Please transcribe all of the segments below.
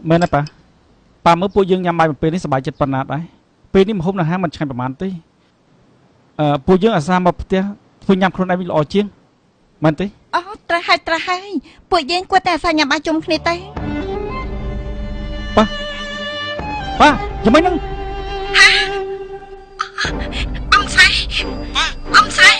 មែនទេប៉ាប៉ាមើលពួកយើងញ៉ាំបាយមួយពេលនេះសប្បាយចិត្តប៉ុណ្ណាដែរពេលនេះម្ហូបនៅហាងមិនឆ្ងាញ់ប្រហែលទេពួកយើងអាសាមកផ្ទះធ្វើញ៉ាំខ្លួនឯងវិញល្អជាងមែនទេអូត្រូវហើយត្រូវហើយពួកយើងគួរតែអាសាញ៉ាំបាយជុំគ្នាទេប៉ាប៉ាយ៉ាងម៉េចហ្នឹងអ៊ំស្រីអ៊ំស្រី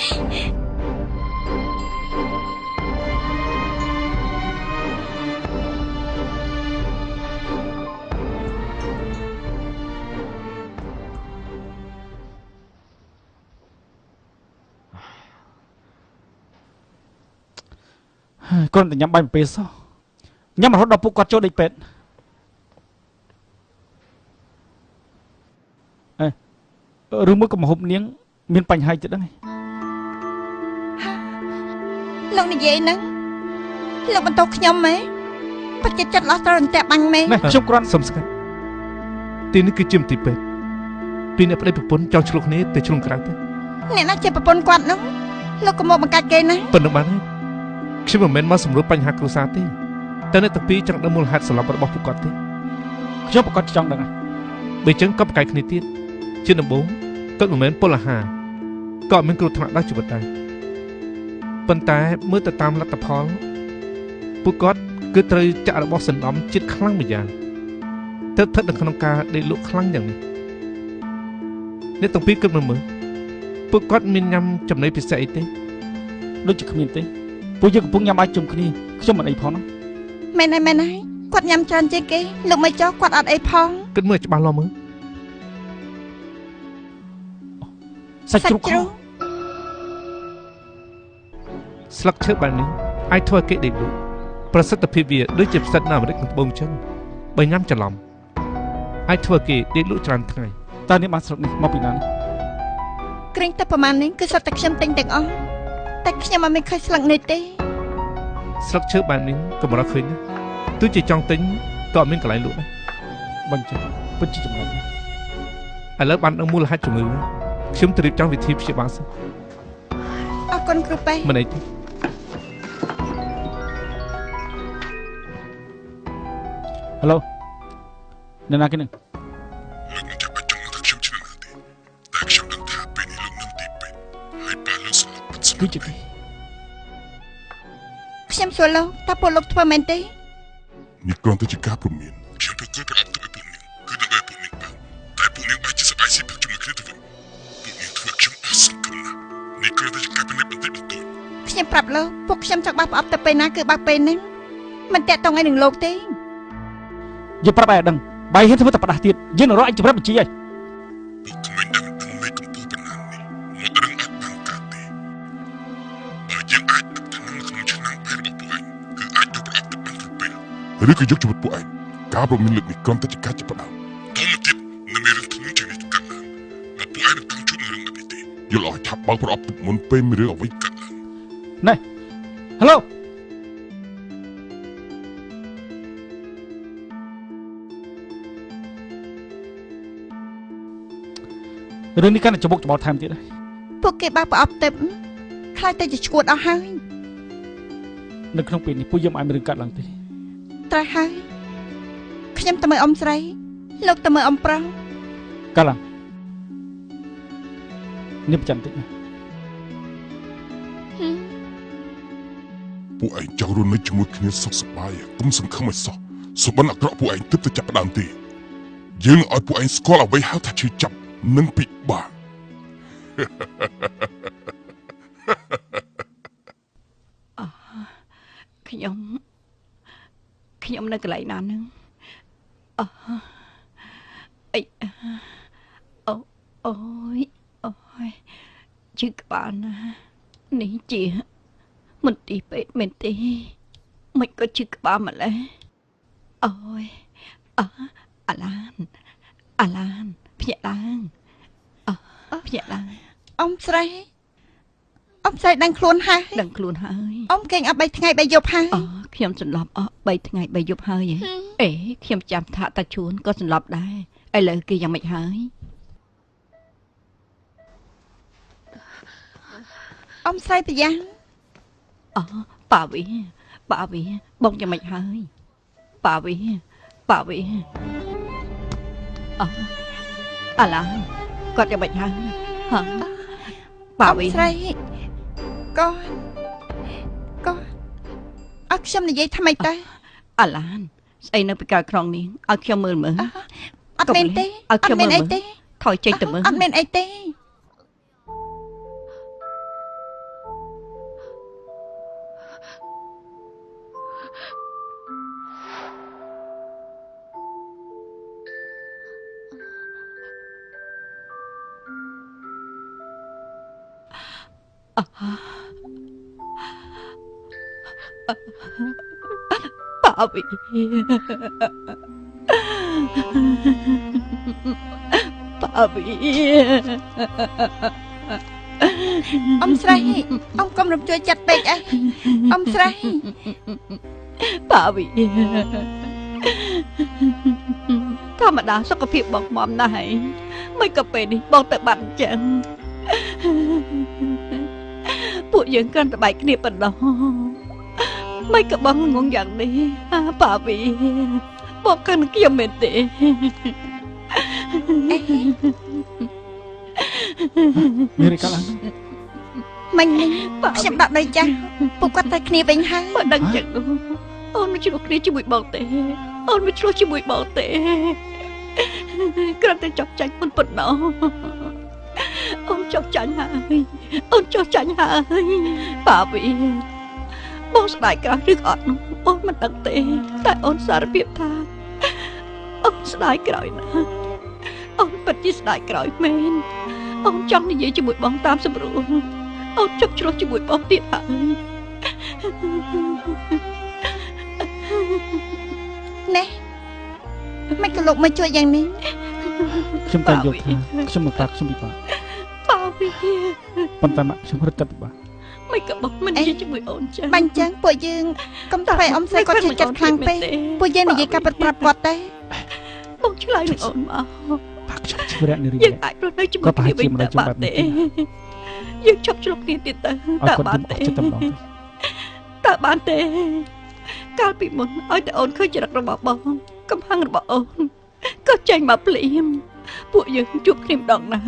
គ្រាន់តែញ៉ាំបាយមួយពេលសោះញ៉ាំរហូតដល់ពួកគាត់ចូលដេកពេទ្យឬមួយក៏ម្ហូបនាងមានបញ្ហាទៀតហ្នឹងលោកនិយាយហ្នឹងលោកបន្តខ្ញុំហ៎បច្ចចិត្តលោះត្រូវអន្ទាក់បាញ់មែនខ្ញុំគ្រាន់សុំស្កាត់ទីនេះគឺជាមន្ទីរពេទ្យពីអ្នកប្តីប្រពន្ធចង់ឆ្លុះគ្នាទៅឆ្លងក្រៅទៅអ្នកណាជាប្រពន្ធគាត់នោះលោកក៏មកបង្កាច់គេណាប៉ុណ្ណឹងបានហើយខ្ញុំមិនមែនមកសម្រួលបញ្ហាគ្រួសារទេតែអ្នកទាំងពីរចង់ដឹងមូលហេតុសម្លាប់របស់ពួកគាត់ទេខ្ញុំប្រកាសចង់ដឹងហើយបើចឹងក៏ប្រកែកគ្នាទៀតជាដំបូងគាត់មិនមែនពលអាហារក៏មានគ្រោះថ្នាក់ដល់ជីវិតដែរប៉ុន្តែមើលទៅតាមលទ្ធផលពួកគាត់គឺត្រូវចាក់របស់សណ្ដំជាតិខ្លាំងមួយយ៉ាងទើបស្ថិតនៅក្នុងការដេកលក់ខ្លាំងយ៉ាងនេះអ្នកទាំងពីរគិតមើលពួកគាត់មានញ៉ាំចំណីពិសេសអីទេដូចជាគ្មានទេពួកយើងកំពុងញ៉ាំបាយជុំគ្នាខ្ញុំមិនអីផងណាមែនហើយមែនហើយគាត់ញ៉ាំច្រើនជាងគេលោកមិនចោះគាត់អត់អីផងគិតមើលច្បាស់លាស់មើលសាច់ជ្រូកស្លឹកឈើបែបនេះអាចធ្វើឲ្យគេដេកលក់ប្រសិទ្ធភាពវាដូចជាផ្សិតនៅអាមេរិកខាងត្បូងចឹងបើញ៉ាំច្រឡំអាចធ្វើគេដេកលក់ច្រើនថ្ងៃតើនេះបានស្រុកនេះមកពីណានេះក្រែងតែប្រហែលនេះគឺសុទ្ធតែខ្ញុំទិញទាំងអស់តែខ្ញុំអត់មានឃើញស្លឹកនេះទេស្លឹកឈើបែបនេះកម្រឃើញណាទោះជាចង់ទិញក៏អត់មានកន្លែងលក់ដែរបញ្ចុះពិតជាចំណេញឥឡូវបានដឹងមូលហេតុជំងឺខ្ញុំត្រៀមចង់វិធីព្យាបាលសិនអរគុណគ្រូពេទ្យមិនអីទេហៅឡូអ្នកណាគេនឹងលោកមិនចាំបាច់ចង់ថាខ្ញុំជាអ្នកណាទេតែខ្ញុំដឹងថាពេលនេះលោកនឹងទីពេទ្យហើយប៉ាលោកស្លាប់ពិតស្លាប់គឺជាគេខ្ញុំសួរលោកតើពួកលោកធ្វើមែនទេនេះគ្រាន់តែជាការព្រមានខ្ញុំប្រកួតប្រអប់ទុកឲ្យពួកនាងគឺដើម្បីពួកនាងបានតែពួកនាងបែរជាសប្បាយស៊ីផឹកជាមួយគ្នាទៅវិញពួកនាងធ្វើខ្ញុំអស់សង្ឃឹមណាស់នេះគ្រាន់តែជាការពិនិត្យបន្តិចបន្តួចខ្ញុំប្រាប់លោកពួកខ្ញុំចង់បើកប្រអប់ទៅពេលណាគឺបើកពេលហ្នឹងមិនតាក់ទងអីនឹងលោកទេយើងប្រាប់ឲ្យដឹងបាយហ៊ានធ្វើតែផ្ដាស់ទៀតយើងនឹងរកអញជម្រាបបញ្ជីហើយពួកក្មេងដែលមិនដឹងមេកំពូលប៉ុណ្ណានេះមករឿងអាចបានកើតទេបើយើងអាចដឹកថ្នាំនៅក្នុងឆ្នាំងបាយរបស់ពួកឯងគឺអាចយកប្រអប់ទៅបានគ្រប់ពេលឬក៏យកជីវិតពួកឯងការព្រមានលើកនេះគ្រាន់តែជាការចាប់ផ្ដើមតមកទៀតនឹងមានរឿងធ្ងន់ជាងនេះកើតឡើងបើពួកឯងមិនចង់ជួបនឹងរឿងបែបនេះទេយល់ឲ្យឆាប់បើកប្រអប់ទឹកមុនពេលមានរឿងអ្វីកើតឡើងណែហៅឡូរឿងនេះកាន់តែច្បុកច្បល់ថែមទៀតហើយពួកគេបើកប្រអប់ទឹកខ្លាចតែជាឈួតអស់ហើយនៅក្នុងពេលនេះពួកយើងមិនអាចមានរឿងកាត់ឡើងទេត្រូវហើយខ្ញុំទៅមើលអ៊ំស្រីលោកទៅមើលអ៊ំប្រុសកាល់ឡើងនេះប្រចាំតិចណាពួកឯងចង់រស់នៅជាមួយគ្នាសុខសប្បាយគុំសង្ឃឹមឲ្យសោះសុបិនអាក្រក់ពួកឯងទើបតែចាប់ផ្ដើមទេយើងឲ្យពួកឯងស្គាល់អ្វីហៅថាឈឺចាប់និងពិបាកខ្ញុំនៅកន្លែងណាហ្នឹងអអីអូអូយអូយជឺក្បាលណានេះជាមន្ទីរពេទ្យមែនទេមិនក៏ជឺក្បាលម្ល៉េះអូយអាឡានអាឡានភ្ញាក់ឡើងភ្ញាក់ឡើងអ៊ំស្រីអ៊ំស្រីដឹងខ្លួនហើយដឹងខ្លួនហើយអ៊ំគេងអស់3ថ្ងៃ3យប់ហើយខ្ញុំសន្លប់អស់3ថ្ងៃ3យប់ហើយអេខ្ញុំចាំថាតាជួនក៏សន្លប់ដែរឥឡូវគេយ៉ាងម៉េចហើយអ៊ំស្រីប្រយ៉ាងប៉ាវីប៉ាវីបងយ៉ាងម៉េចហើយប៉ាវី ប៉ាវីអអាឡាគាត់យ៉ាងម៉េចហើយហ៎ប៉ាវីស្រីកូនកូនអើខ្ញុំនិយាយថាម៉េចទៅអាឡានស្អីនៅពីក្រោយខ្នងនេះឲ្យខ្ញុំមើលមើលអត់មានទេអត់មានអីទេថយចេញទៅមើលអត់មានអីទេ ប៉ាវីប៉ាវីអ៊ំស្រីអ៊ំកុំរំជួយចិត្តពេកអីអ៊ំស្រីប៉ាវីធម្មតាសុខភាពបងមុំណាស់ហើយមិនក៏ពេលនេះបងទៅបាត់អញ្ចឹងពួកយើងគ្រាន់តែបែកគ្នាប៉ុណ្ណោះមិនក៏បងងងយ៉ាងនេះប៉ាវីបងកាន់ខ្ញុំមែនទេមានអីកើតឡើងមិញនេះខ្ញុំដាក់ដីចាស់ពួកគាត់ទៅគ្នាវិញហើយបើដឹងចឹងអូនមិនឆ្លោះគ្នាជាមួយបងទេអូនមិនឆ្លោះជាមួយបងទេគ្រាន់តែចប់ចាញ់ប៉ុណ្ណោះអូនចប់ចាញ់ហើយអូនចប់ចាញ់ហើយប៉ាវីបងស្ដាយក្រោយឬអត់នោះអូនមិនដឹងទេតែអូនសារភាពថាអូនស្ដាយក្រោយណាស់អូនពិតជាស្ដាយក្រោយមែនអូនចង់និយាយជាមួយបងតាមសម្រួលអូនជប់ឆ្លោះជាមួយបងទៀតហើយណែមិនក៏លោកមកជួយយ៉ាងនេះខ្ញុំតែយល់ថាខ្ញុំនឹងប្រាប់ខ្ញុំពិបាកប៉ាវីប៉ុន្តែម៉ាក់ខ្ញុំរត់តែពិបាកមិនក៏បងមិននិយាយជាមួយអូនចឹងបាញ់ចឹងពួកយើងកុំធ្វើឲ្យអ៊ំស្រីគាត់ជឿចិត្តខ្លាំងពេកពួកយើងនិយាយការពិតប្រាប់គាត់ទេបងឆ្លើយនឹងអូនមកប៉ាខ្ញុំជារៈនារីយើងអាចរស់នៅជាមួយគ្នាវិញទៅបានទេយើងជប់ឆ្លុះគ្នាទៀតទៅតើបានទេតើបានទេកាលពីមុនឲ្យតែអូនឃើញចរិតរបស់បងកំហឹងរបស់អូនក៏ចេញមកភ្លាមពួកយើងជួបគ្នាម្ដងណា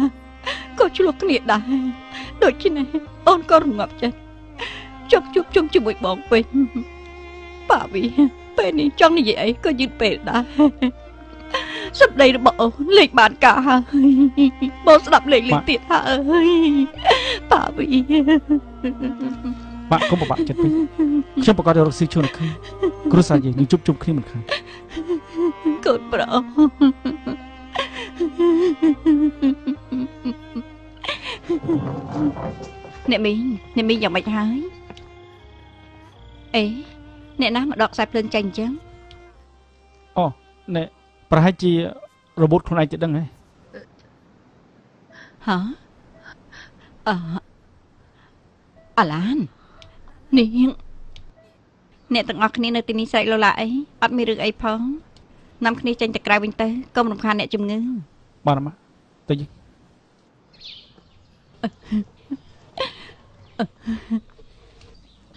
ក៏ឆ្លោះគ្នាដែរដូច្នេះអូនក៏រងាប់ចិត្តចង់ជួបជុំជាមួយបងវិញប៉ាវីពេលនេះចង់និយាយអីក៏យឺតពេលដែរសម្ដីរបស់អូនលេងបានការហើយបងស្ដាប់លេងលឺទៀតហើយប៉ាវីម៉ាក់កុំពិបាកចិត្តពេកខ្ញុំប្រកាសរកស៊ីជួនគ្នាគ្រួសារយើងនឹងជួបជុំគ្នាមិនខានកូនប្រុសអ្នកមីងអ្នកមីងយ៉ាងម៉េចហើយអេអ្នកណាមកដកខ្សែភ្លើងចេញអញ្ចឹងអូអ្នកប្រហែលជារបូតខ្លួនឯងទៅដឹងហ៎ហ៎អអាឡាននាងអ្នកទាំងអស់គ្នានៅទីនេះស្រែកលោឡាអីអត់មានរឿងអីផងនាំគ្នាចេញទៅក្រៅវិញទៅកុំរំខានអ្នកជំងឺបាទម៉ាទៅយ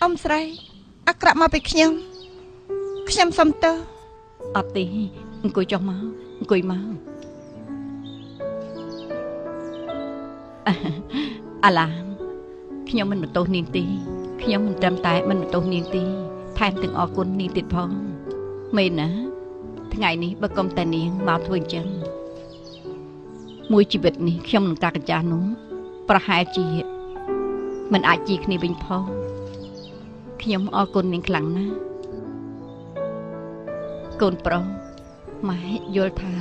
អ៊ំស្រីអាក្រក់មកពីខ្ញុំខ្ញុំសុំទោសអត់ទេអង្គុយចុះមកអង្គុយមកអាឡានខ្ញុំមិនបន្ទោសនាងទេខ្ញុំមិនត្រឹមតែមិនបន្ទោសនាងទេថែមទាំងអរគុណនាងទៀតផងមែនណាថ្ងៃនេះបើកុំតែនាងមកធ្វើអញ្ចឹងមួយជីវិតនេះខ្ញុំនឹងតាកញ្ចាស់នោះប្រហែលជាមិនអាចជាគ្នាវិញផងខ្ញុំអរគុណនាងខ្លាំងណាស់កូនប្រុសម៉ែយល់ថា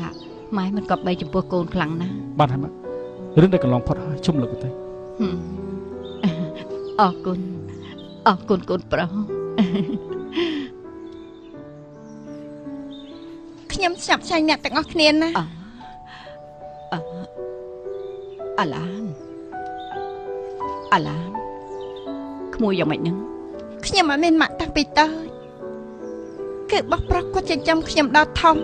ម៉ែមិនគប្បីចំពោះកូនខ្លាំងណាស់បាទហើយម៉ាក់រឿងដែលកន្លងផុតហើយជុំលើកទៅអរគុណអរគុណកូនប្រុសខ្ញុំស្ញប់ស្ញែងអ្នកទាំងអស់គ្នាណាអាឡានអាឡានក្មួយយ៉ាងម៉េចនឹងខ្ញុំអត់មានម៉ាក់តាំងពីតូចគឺបោះប្រុសគាត់ចិញ្ចឹមខ្ញុំដល់ធំ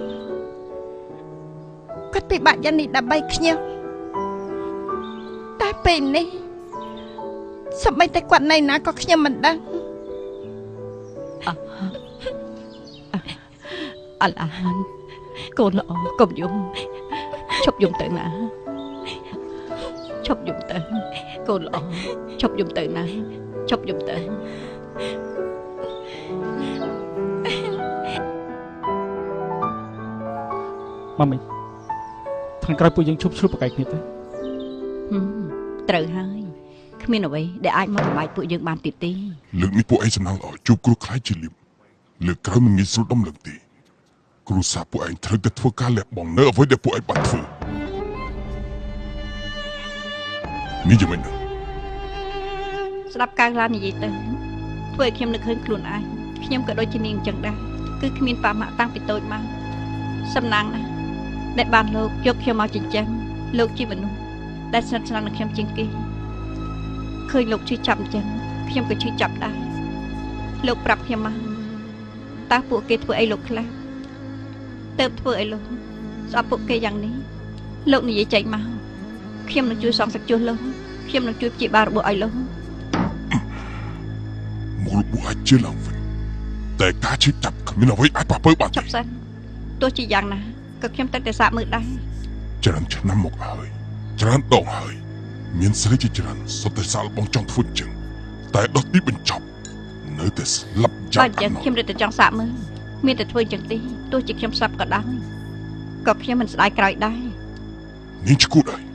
គាត់ពិបាកយ៉ាងនេះដើម្បីខ្ញុំតែពេលនេះសូម្បីតែគាត់នៅណាក៏ខ្ញុំមិនដឹងអាឡាន កូនល្អកុំយំឈប់យំទៅណាឈប់យំទៅកូនល្អឈប់យំទៅណាឈប់យំទៅម៉ាមីថ្ងៃក្រោយពួកយើងឈប់ឆ្លុះប្រកែកគ្នាទៅត្រូវហើយគ្មានអ្វីដែលអាចមកបំបែកពួកយើងបានទៀតទេលើកនេះពួកឯងសំណាងល្អជួបគ្រោះខ្លាចជាលៀបលើកក្រោយមិនងាយស្រួលដំឡឹងទេគ្រូសាពួកឯងត្រូវតែធ្វើការលះបង់នៅអ្វីដែលពួកឯងបានធ្វើនេះយ៉ាងម៉េចណាស្ដាប់កៅឡាននិយាយទៅធ្វើឲ្យខ្ញុំនឹកឃើញខ្លួនឯងខ្ញុំក៏ដូចជានាងអញ្ចឹងដែរគឺគ្មានប៉ាម៉ាក់តាំងពីតូចមកសំណាងណាស់ដែលបានលោកយកខ្ញុំមកចិញ្ចឹមលោកជាមនុស្សដែលស្និទ្ធស្នាលនឹងខ្ញុំជាងគេឃើញលោកឈឺចាប់អញ្ចឹងខ្ញុំក៏ឈឺចាប់ដែរលោកប្រាប់ខ្ញុំមកតើពួកគេធ្វើអីលោកខ្លះទៅធ្វើអីលោកស្អប់ពួកគេយ៉ាងនេះលោកនិយាយចេញមកខ្ញុំនឹងជួយសងសឹកជួសលោកខ្ញុំនឹងជួយព្យាបាលរបួសឲ្យលោកមករបួសឲ្យជាឡើងវិញតែការឈឺចាប់គ្មានអ្វីអាចប៉ះពាល់បានទេចាប់សិនទោះជាយ៉ាងណាក៏ខ្ញុំតែសាកមើលដែរច្រើនឆ្នាំមកហើយច្រើនដងហើយមានស្រីជាច្រើនសុទ្ធតែសាកល្បងចង់ធ្វើអញ្ចឹងតែដល់ទីបញ្ចប់នៅតែស្លាប់យ៉ាងអញ្ចឹងខ្ញុំរឹតតែចង់សាកមើលមានតែធ្វើអញ្ចឹងទេទោះជាខ្ញុំស្លាប់ក៏ដោយក៏ខ្ញុំមិនស្ដាយក្រោយដែរនាងឈួតហើយ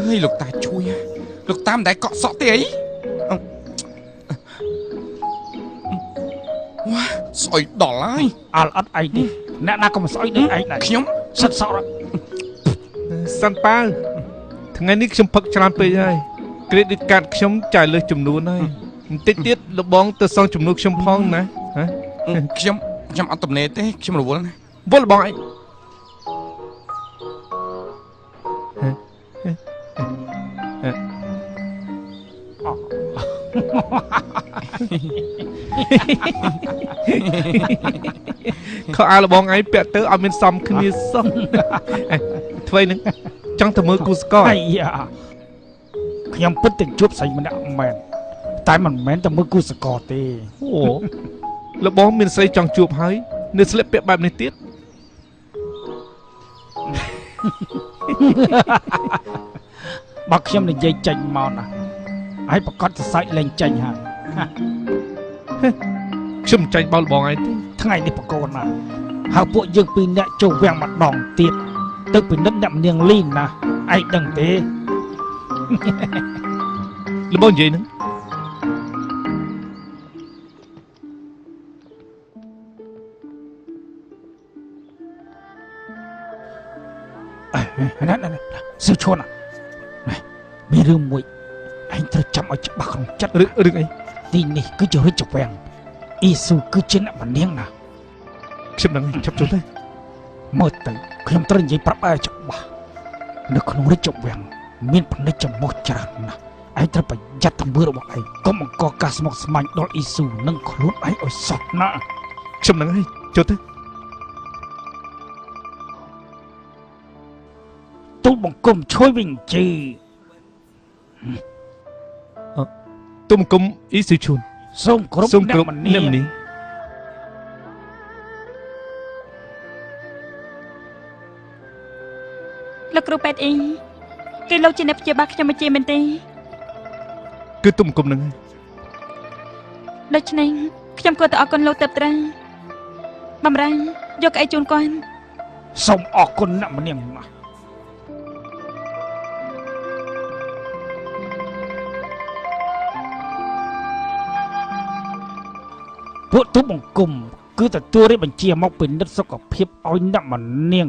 ហើយលោកតាជួយលោកតាមិនដែលកក់សក់ទេអីវ៉ាស្អុយដល់ហើយអល់អត់អីទេអ្នកណាក៏មិនស្អុយដូចឯងដែរខ្ញុំសិតសក់សាន់ប៉ាវថ្ងៃនេះខ្ញុំផឹកច្រើនពេកហើយ credit card ខ្ញុំចាយលើសចំនួនហើយបន្តិចទៀតលបងទៅសងចំនួនខ្ញុំផងណាហ៎ខ្ញុំអត់ទំនេរទេខ្ញុំរវល់ណាវល់លបងឯងខោអាវលបងឯងពាក់ទៅអត់មានសមគ្នាសោះធ្វើនឹងចង់ទៅមើលគូស្កអាយ៉ាខ្ញុំពិតតែជួបស្រីម្នាក់មែនតែមិនមែនតែមើលគូស្កទេអូលបងមានស្រីចង់ជួបហើយនៅស្លៀកពាក់បែបនេះទៀតបើខ្ញុំនិយាយចេញមកណាហើយប្រកាសសរសៃលែងចេញហើយខ្ញុំចាញ់បោលបងឯងទេថ្ងៃនេះប្រកូនណាហើយពួកយើងពីរអ្នកចូលវាំងម្ដងទៀតទៅពិនិត្យអ្នកនាងលីនណាឯងដឹងទេលបងនិយាយហ្នឹង ណែណែស៊ឺឈួនមានរឿងមួយឯងត្រូវចាំឲ្យច្បាស់ក្នុងចិត្តរឿងអីទីនេះគឺជារាជវាំងអ៊ីស៊ូគឺជាអ្នកម្នាងណាខ្ញុំនឹងឆាប់ចូលទៅមើលទៅខ្ញុំត្រូវនិយាយប្រាប់ឲ្យច្បាស់នៅក្នុងរាជវាំងមានភ្នែកច្រមុះច្រើនណាស់ឯងត្រូវប្រយ័ត្នទង្វើរបស់ឯងកុំបង្កការស្មុគស្មាញដល់អ៊ីស៊ូនិងខ្លួនឯងឲ្យសោះណាខ្ញុំនឹងឲ្យចូលទៅទូលបង្គំជួយវិញជីទូលបង្គំអ៊ីស៊ូឈូនសូមគោរពអ្នកម្នាងលោកគ្រូពេទ្យអ៊ីគេលោកជាអ្នកព្យាបាលខ្ញុំមកជាមែនទេគឺទូលបង្គំនឹងដូច្នេះខ្ញុំគួរតែអរគុណលោកទៅត្រូវបំរើយកអីជូនគាត់សូមអរគុណអ្នកម្នាងណាស់ពួកទូលបង្គំគឺទទួលរាជបញ្ជាមកពិនិត្យសុខភាពឲ្យអ្នកម្នាង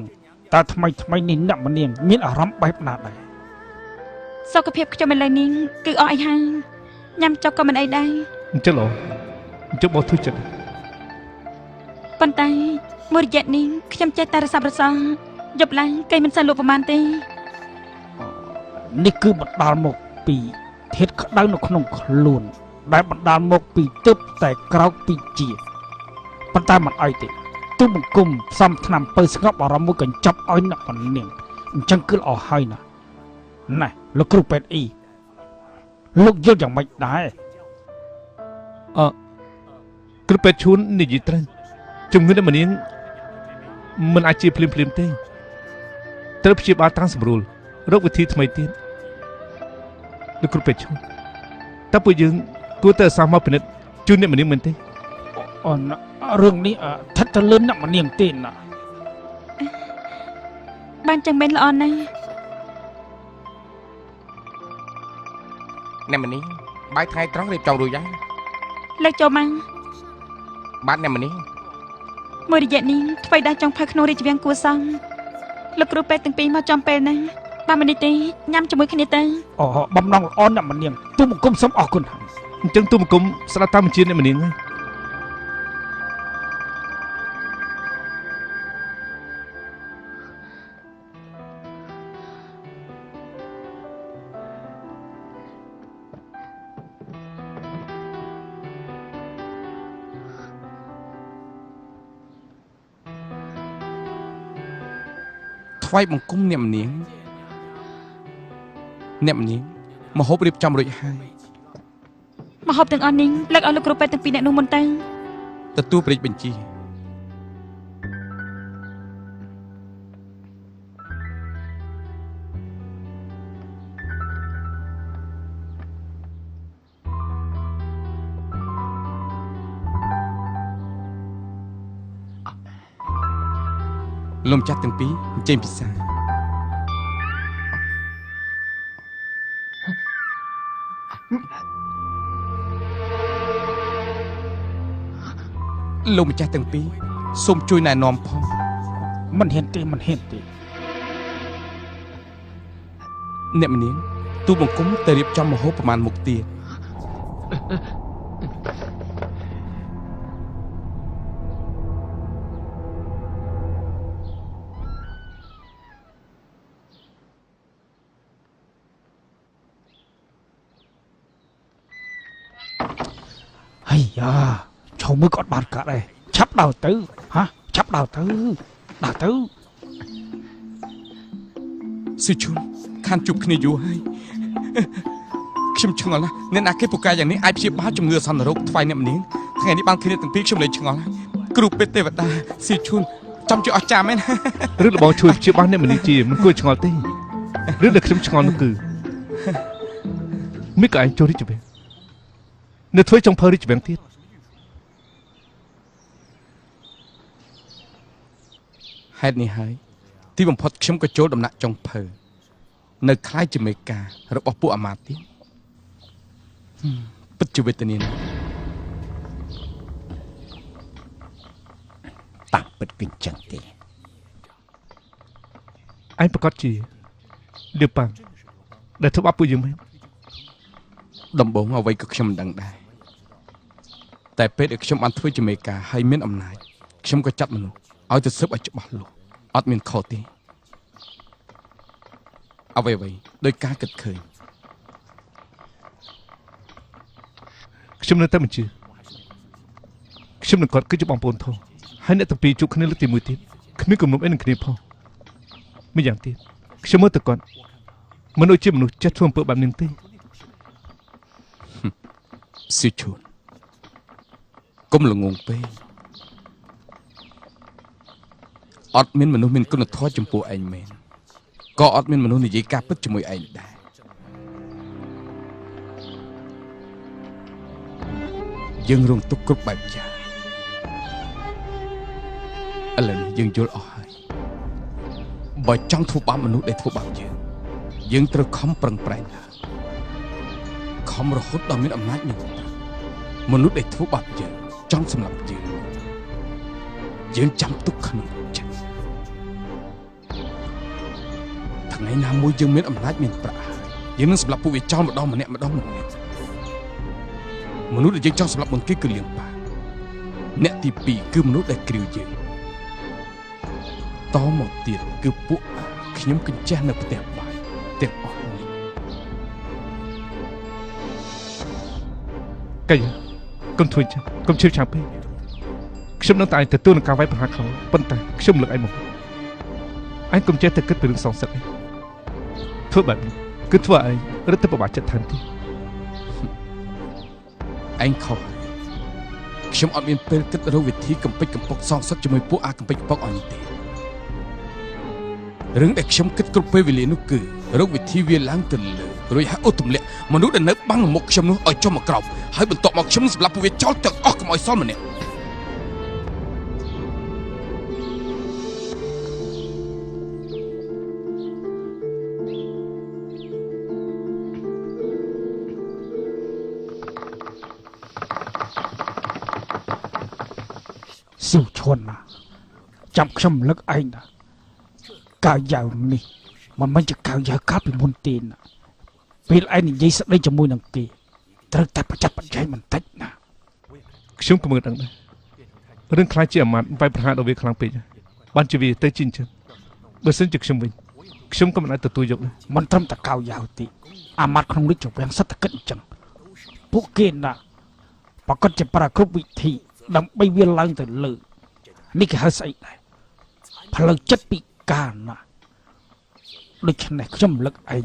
តើថ្មីថ្មីនេះអ្នកម្នាងមានអារម្មណ៍បែបណាដែរសុខភាពខ្ញុំឥឡូវនេះគឺអស់អីហើយញ៉ាំចុកក៏មិនអីដែរអញ្ចឹងឡអញ្ចឹងមកធ្វើចិត្តប៉ុន្តែមួយរយៈនេះខ្ញុំចេះតែរសាប់រសល់យប់ឡើងគេមិនសូវលក់ប្រមាណទេនេះគឺបណ្ដាលមកពីធាតុក្តៅនៅក្នុងខ្លួនដែលបណ្ដាលមកពីទឹកតែក្រោកពីជាប៉ុន្តែមិនអីទេទូលបង្គំផ្សំថ្នាំពៅស្ងប់អារម្មណ៍មួយកញ្ចប់ឲ្យអ្នកម្នាង អញ្ចឹងគឺល្អហើយណាណែលោកគ្រូពេទ្យអ៊ីលោកយល់យ៉ាងម៉េចដែរអឺគ្រូពេទ្យឈួននិយាយត្រូវជំងឺអ្នកម្នាងមិនអាចជាភ្លាមៗទេត្រូវព្យាបាលតាមសម្រួលរកវិធីថ្មីទៀតលោកគ្រូពេទ្យឈួនតើពួកយើងគួរតែអាសាមកពិនិត្យជូនអ្នកម្នាងមែនទេអូនរឿងនេះស្ថិតទៅលើអ្នកម្នាងទេណាបានចឹងមែនល្អណាស់អ្នកម្នាងបាយថ្ងៃត្រង់រៀបចំរួចហើយលើកចូលមកបាទអ្នកម្នាងមួយរយៈនេះថ្មីដែរចង់ផៅក្នុងរាជវាំងគួសមលោកគ្រូពេទ្យទាំងពីរមកចំពេលណាបាទមិននេះទេញ៉ាំជាមួយគ្នាទៅអូបំណងល្អអ្នកម្នាងទូបង្គំសូមអរគុណហើយអញ្ចឹងទូបង្គំស្ដាប់តាមបញ្ជាអ្នកម្នាងហើយថ្វាយបង្គំអ្នកម្នាងអ្នកម្នាងម្ហូបរៀបចំរួចហើយម្ហូបទាំងអស់នេះលើកឲ្យលោកគ្រូពេទ្យទាំងពីរអ្នកនោះមុនទៅទទួលព្រះរាជបញ្ជាលោកម្ចាស់ទាំងពីរអញ្ជើញពិសាលោកម្ចាស់ទាំងពីរសូមជួយណែនាំផងមិនហ៊ានទេមិនហ៊ានទេអ្នកម្នាងទូបង្គំទៅរៀបចំម្ហូបប្រមាណមុខទៀតហើយយ៉ាឈោមើលក៏អត់បានកាត់ដែរឆាប់ដើរទៅហាឆាប់ដើរទៅដើរទៅស៊ីឈុនខានជួបគ្នាយូរហើយខ្ញុំឆ្ងល់ណាស់អ្នកណាគេពូកែយ៉ាងនេះអាចព្យាបាលជំងឺអាសន្នរោគថ្វាយអ្នកម្នាងថ្ងៃនេះបានគ្នាទាំងពីរខ្ញុំលែងឆ្ងល់ហើយគ្រូពេទ្យទេវតាស៊ីឈុនចាំជួយអស្ចារ្យមែនរឿងរបស់ជួយព្យាបាលអ្នកម្នាងជាមិនគួរឆ្ងល់ទេរឿងដែលខ្ញុំឆ្ងល់នោះគឺមិនក៏ឯងចូលរាជវាំងនៅធ្វើចុងភៅរាជវាំងទៀតហេតុនេះហើយទីបំផុតខ្ញុំក៏ចូលដំណាក់ចុងភៅនៅខ្លាយជាមេការរបស់ពួកអាមាត្យទៀតពិតជាវេទនាណាស់តាមពិតគឺចឹងទេឯងប្រកាសជាលៀបប៉ាងដែលធ្វើបាបពួកយើងមែនដំបូងអ្វីក៏ខ្ញុំមិនដឹងដែរតែពេលដែលខ្ញុំបានធ្វើជាមេការហើយមានអំណាចខ្ញុំក៏ចាត់មនុស្សឲ្យទៅស៊ើបឲ្យច្បាស់លាស់អត់មានខុសទេអ្វីៗដោយការគិតឃើញខ្ញុំនៅតែមិនជឿខ្ញុំនឹងគាត់គឺជាបងប្អូនធំហើយអ្នកទាំងពីរជួបគ្នាលើកទីមួយទៀតគ្មានគំនុំអីនឹងគ្នាផងម្យ៉ាងទៀតខ្ញុំមើលទៅគាត់មិនដូចជាមនុស្សចេះធ្វើអំពើបែបនេះទេស៊ីឈួនកុំល្ងងពេកអត់មានមនុស្សមានគុណធម៌ចំពោះឯងមែនក៏អត់មានមនុស្សនិយាយការពិតជាមួយឯងដែរយើងរងទុក្ខគ្រប់បែបយ៉ាងឥឡូវនេះយើងយល់អស់ហើយបើចង់ធ្វើបាបមនុស្សដែលធ្វើបាបយើងយើងត្រូវខំប្រឹងប្រែងឡើងខំរហូតដល់មានអំណាចមានមនុស្សដែលធ្វើបាបយើងចង់សម្លាប់យើងយើងចាំទុកក្នុងចិត្តថ្ងៃណាមួយយើងមានអំណាចមានប្រាក់ហើយយើងនឹងសម្លាប់ពួកវាចោលម្ដងម្នាក់ម្ដងម្នាក់មនុស្សដែលយើងចង់សម្លាប់មុនគេគឺលៀងប៉ាអ្នកទី2គឺមនុស្សដែលគ្រាវយើងតមកទៀតគឺពួកខ្ញុំកញ្ចេះនៅផ្ទះបាយទាំងអស់នេះកៃកុំធ្វើចឹងកុំឈឺឆាប់ពេកខ្ញុំនឹងតែទទួលនឹងការវាយប្រហារខ្លាំងប៉ុន្តែខ្ញុំលើកឯងមក ឯងកុំចេះតែគិតពីរឿងសងសឹកឯងធ្វើបែបនេះគឺធ្វើឲ្យឯងរឹតតែពិបាកចិត្តថែមទៀតឯងខុសខ្ញុំអត់មានពេលគិតរកវិធីកំពេចកំប៉ុកសងសឹកជាមួយពួកអាកំពេចកំប៉ុកអស់នេះទេរឿងដែលខ្ញុំគិតគ្រប់ពេលវេលានោះគឺរកវិធីវាឡើងទៅលើរួចហើយអូទម្លាក់មនុស្សដែលនៅបាំងមុខខ្ញុំនោះឲ្យចុះមកក្រោមហើយបន្ទាប់មកខ្ញុំសម្លាប់ពួកវាចោលទាំងអស់កុំឲ្យសល់ម្នាក់ស៊ូឈុនណាចាំខ្ញុំលឹកឯងណាកៅយ៉ាវនេះមិនមែនជាកៅយ៉ាវកាលពីមុនទេណាពេលឯងនិយាយស្ដីជាមួយនឹងគេត្រូវតែប្រចាំប្រជែងបន្តិចណាខ្ញុំក៏មើលដឹងដែររឿងខ្លាចជាអាមាត្យវាយប្រហារដល់វាខ្លាំងពេកបានជាវាទៅជាអញ្ចឹងបើសិនជាខ្ញុំវិញខ្ញុំក៏មិនអាចទទួលយកដែរមិនត្រឹមតែកៅយ៉ាវទេអាមាត្យក្នុងរាជវាំងសិតតែគិតអញ្ចឹងពួកគេណាប្រកាសជាប្រើគ្រប់វិធីដើម្បីវាឡើងទៅលើនេះគេហៅស្អីដែរផ្លូវចិត្តពិការណាដូច្នេះខ្ញុំលឹកឯង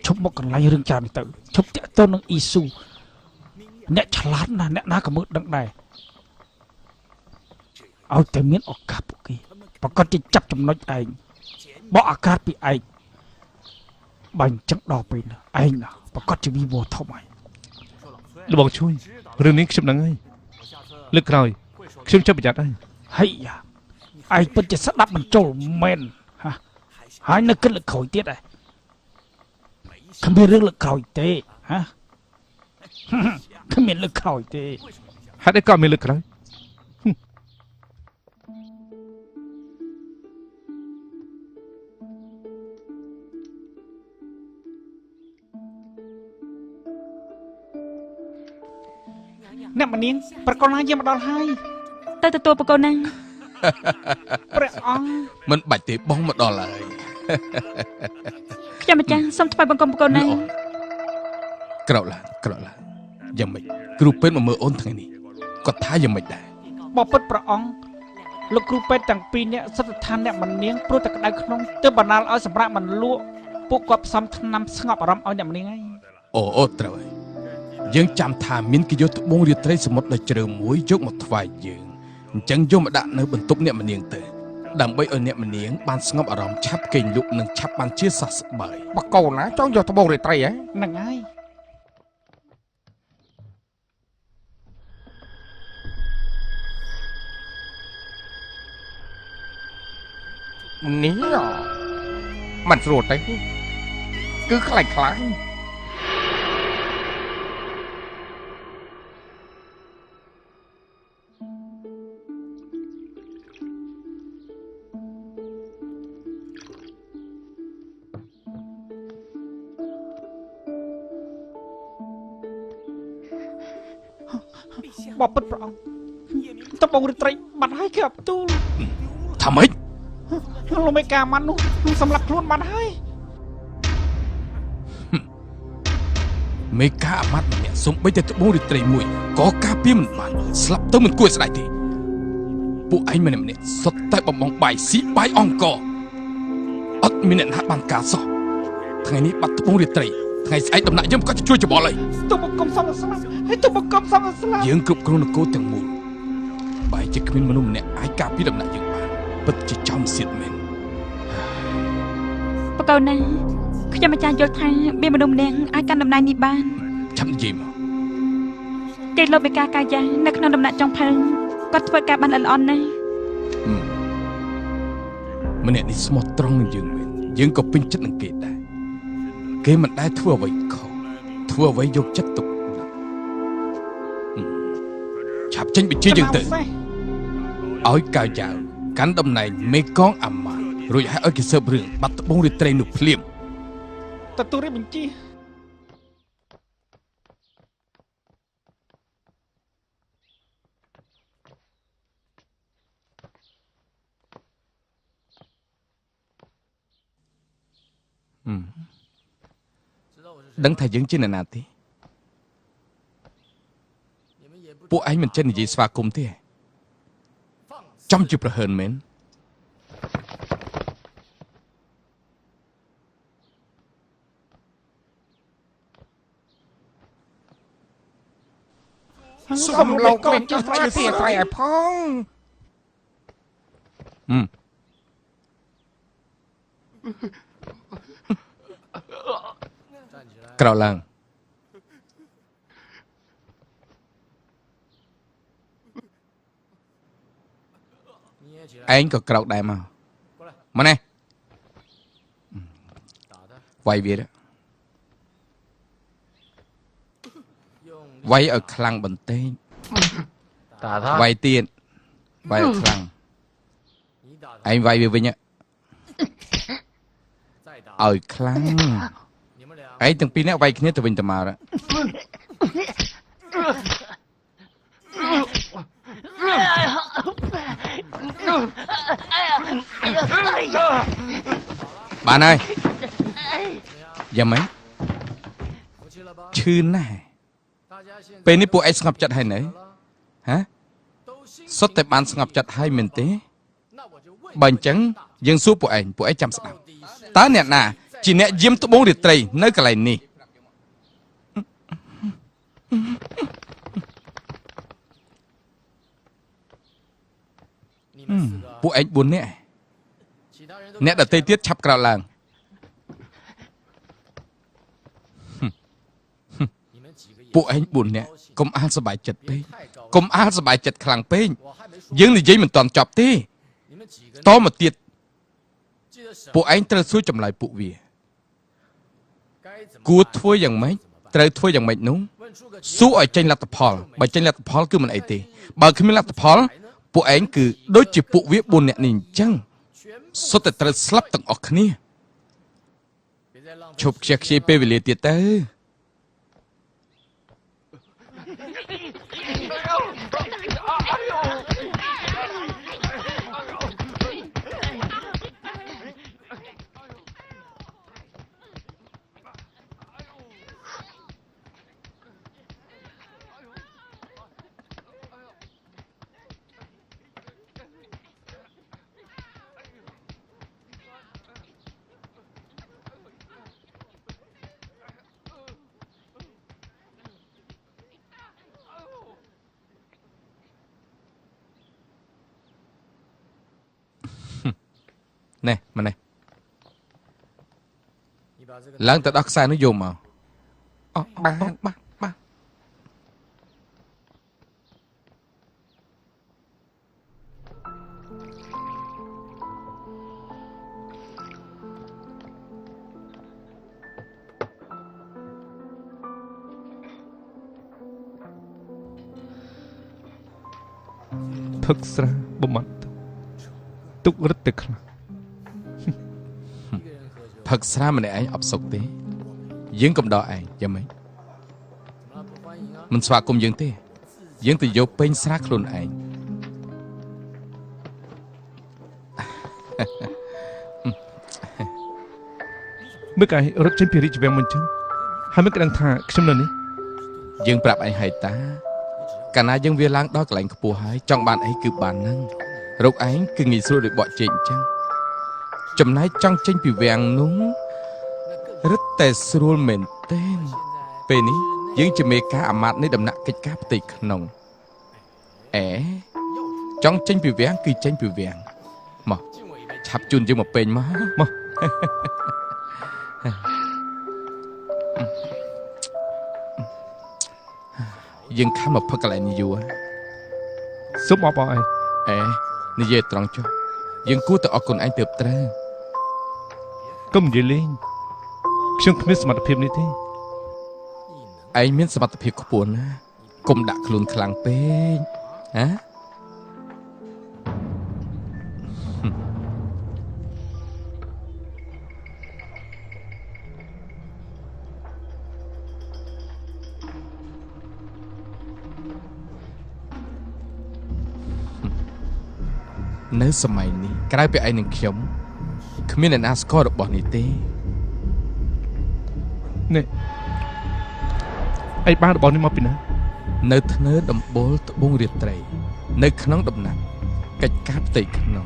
ឈប់មកកន្លែងរឿងច្រើននេះទៅឈប់តាក់ទងនឹងអ៊ីស៊ូអ្នកឆ្លាតណាស់អ្នកណាក៏មើលដឹងដែរឲ្យតែមានឱកាសពួកគេប្រកាសជាចាប់ចំណុចឯងបកអាក្រាតពីឯងបើអញ្ចឹងដល់ពេលនោះឯងណាប្រកាសជាវិវត្តធំហើយលបងជួយរឿងនេះខ្ញុំដឹងហើយលើកក្រោយខ្ញុំចាប់ប្រយ័ត្នហើយហើយយ៉ាឯងពិតជាស្ដាប់មិនចូលមែនហ่ะហើយនៅគិតលើកក្រោយទៀតឯងគ្មានរឿងលើកក្រោយទេហ៎គ្មានលើកក្រោយទេហេតុអីក៏មានលើកក្រោយអ្នកមនាងប្រកុលណាយាមមកដល់ហើយទៅទទួលប្រកុលណាព្រះអង្គមិនបាច់ទេបងមកដល់ហើយខ្ញុំម្ចាស់សូមថ្វាយបង្គំប្រកុលណាក្រោកឡើងក្រោកឡើងយ៉ាងម៉េចគ្រូពេទ្យមកមើលអូនថ្ងៃនេះគាត់ថាយ៉ាងម៉េចដែរបបិទ្ធព្រះអង្គលោកគ្រូពេទ្យទាំងពីរនាក់សិទ្ធឋានអ្នកមនាងព្រោះតែក្តៅក្នុងទើបបណ្ដាលឲ្យសម្រាប់មិនលក់ពួកគាត់ផ្សំថ្នាំស្ងប់អារម្មណ៍ឲ្យអ្នកមនាងហើយអូត្រូវហើយយើងចាំថាមានគេយកត្បូងរាត្រីសមុទ្រដ៏ជ្រៅមួយយកមកថ្វាយយើងអញ្ចឹងយកមកដាក់នៅបន្ទប់អ្នកមនាងទៅដើម្បីឲ្យអ្នកមនាងបានស្ងប់អារម្មណ៍ឆាប់គេងលក់និងឆាប់បានជាសះស្បើយបកូនណាចង់យកត្បូងរាត្រីហ៎ហ្នឹងហើយនេះមិនស្រួលទេគឺខ្លាចខ្លាចបបិទ្ធព្រះអង្គត្បូងរាត្រីបាត់ហើយគេអបទូលថាម៉េចលោកមេកាម៉ាត់នោះសម្រាប់ខ្លួនបាត់ហើយមេកាអាម៉ាត់ម្នាក់សំបីតែត្បូងរាត្រីមួយក៏ការពារមិនបានស្លាប់ទៅមិនគួរស្ដាយទេពួកឯងម្នាក់ម្នាក់សុទ្ធតែបំបងបាយស៊ីបាយអង្គអត់មានអ្នកណាបានការសោះថ្ងៃនេះបាត់ត្បូងរាត្រីថ្ងៃស្អែកដំណាក់យើងក៏ជួយច្បល់ហើយទូបង្គំសំស្លាប់ហើយទូបង្គំសំស្លាប់យើងគ្រប់គ្រងនគរទាំងមូលបែរជាគ្មានមនុស្សម្នាក់អាចការពារដំណាក់យើងបានពិតជាចំសៀតមែនបកូនណាខ្ញុំអាចារ្យយល់ថាមានមនុស្សម្នាក់អាចកាន់តំណែងនេះបានចាំនិយាយមកគេលោកមេកាកាយានៅក្នុងដំណាក់ចុងភៅគាត់ធ្វើការបានល្អល្អន់ណាស់ម្នាក់នេះស្មោះត្រង់នឹងយើងមែនយើងក៏ពេញចិត្តនឹងគេដែរគេមិនដែលធ្វើអ្វីខុសធ្វើអ្វីយកចិត្តទុកដាក់ឆាប់ចេញបញ្ជាយើងទៅឲ្យកៅយ៉ាវកាន់តំណែងមេកងអាម៉ាតរួចហើយឲ្យគេស៊ើបរឿងបាត់ត្បូងរាត្រីនោះភ្លាមទទួលរាជបញ្ជាដឹងថាយើងជាអ្នកណាទេពួកឯងមិនចេះនិយាយស្វាគមន៍ទេចំជាប្រហើនមែន សូមលោកមេជួយស្រ័យអធិស្ឋានឲ្យផងក្រោកឡើងឯងក៏ក្រោកដែរមកមកនេះវាយវាវាយឲ្យខ្លាំងបន្តិចវាយទៀតវាយឲ្យខ្លាំងឯងវាយវាវិញឲ្យខ្លាំងឯងទាំងពីរនាក់វាយគ្នាទៅវិញទៅមកបានហើយយ៉ាងម៉េចឈឺណាស់ពេលនេះពួកឯងស្ងប់ចិត្តហើយនៅហ៎សុទ្ធតែបានស្ងប់ចិត្តហើយមែនទេបើអញ្ចឹងយើងសួរពួកឯងពួកឯងចាំស្ដាប់តើអ្នកណាជាអ្នកយាមត្បូងរាត្រីនៅកន្លែងនេះពួកឯង4នាក់អ្នកដទៃទៀតឆាប់ក្រោកឡើងពួកឯង4នាក់កុំអាលសប្បាយចិត្តពេកកុំអាលសប្បាយចិត្តខ្លាំងពេកយើងនិយាយមិនទាន់ចប់ទេតមកទៀតពួកឯងត្រូវសួរចម្លើយពួកវាគួរធ្វើយ៉ាងម៉េចត្រូវធ្វើយ៉ាងម៉េចនោះសួរឲ្យចេញលទ្ធផលបើចេញលទ្ធផលគឺមិនអីទេបើគ្មានលទ្ធផលពួកឯងគឺដូចជាពួកវា4នាក់នេះអញ្ចឹងសុទ្ធតែត្រូវស្លាប់ទាំងអស់គ្នាឈប់ខ្ជះខ្ជាយពេលវេលាទៀតទៅណែមកនេះឡើងទៅដោះខ្សែនោះយកមកអស់បាទបាទបាទផឹកស្រាបំបត្តិទុករឹតតែខ្លាំងផឹកស្រាម្នាក់ឯងអបសុកទេយើងកំដរឯងយ៉ាងម៉េចមិនស្វាគមន៍យើងទេយើងទៅយកពេញស្រាខ្លួនឯងមើលកាយរត់ចេញពីរាជវាំងមិនចឹងហើយមិនដឹងថាខ្ញុំនៅនេះយើងប្រាប់ឯងហើយតាកាលណាយើងវាឡើងដល់កន្លែងខ្ពស់ហើយចង់បានអីគឺបានហ្នឹងរកឯងគឺងាយស្រួលដូចបក់ជែកអញ្ចឹងចំណែកចង់ចេញពីវាំងនោះរឹតតែស្រួលមែនទែនពេលនេះយើងជាមេការអាមាត្យនៃដំណាក់កិច្ចការផ្ទៃក្នុងអេចង់ចេញពីវាំងគឺចេញពីវាំងមកឆាប់ជូនយើងមកពេញមកមកយើងខំមកផឹកកន្លែងនេះយូរសូមអបអរឯងអេនិយាយត្រង់ចុះយើងគួរតែអរគុណឯងទើបត្រូវកុំនិយាយលេងខ្ញុំគ្មានសមត្ថភាពនេះទេឯងមានសមត្ថភាពខ្ពស់ណាស់កុំដាក់ខ្លួនខ្លាំងពេកហ៎នៅសម័យនេះក្រៅពីឯងនិងខ្ញុំគ្មានអ្នកណាស្គាល់របស់នេះទេនេះឯងបានរបស់នេះមកពីណានៅធ្នើដំបូលត្បូងរាត្រីនៅក្នុងដំណាក់កិច្ចការផ្ទៃក្នុង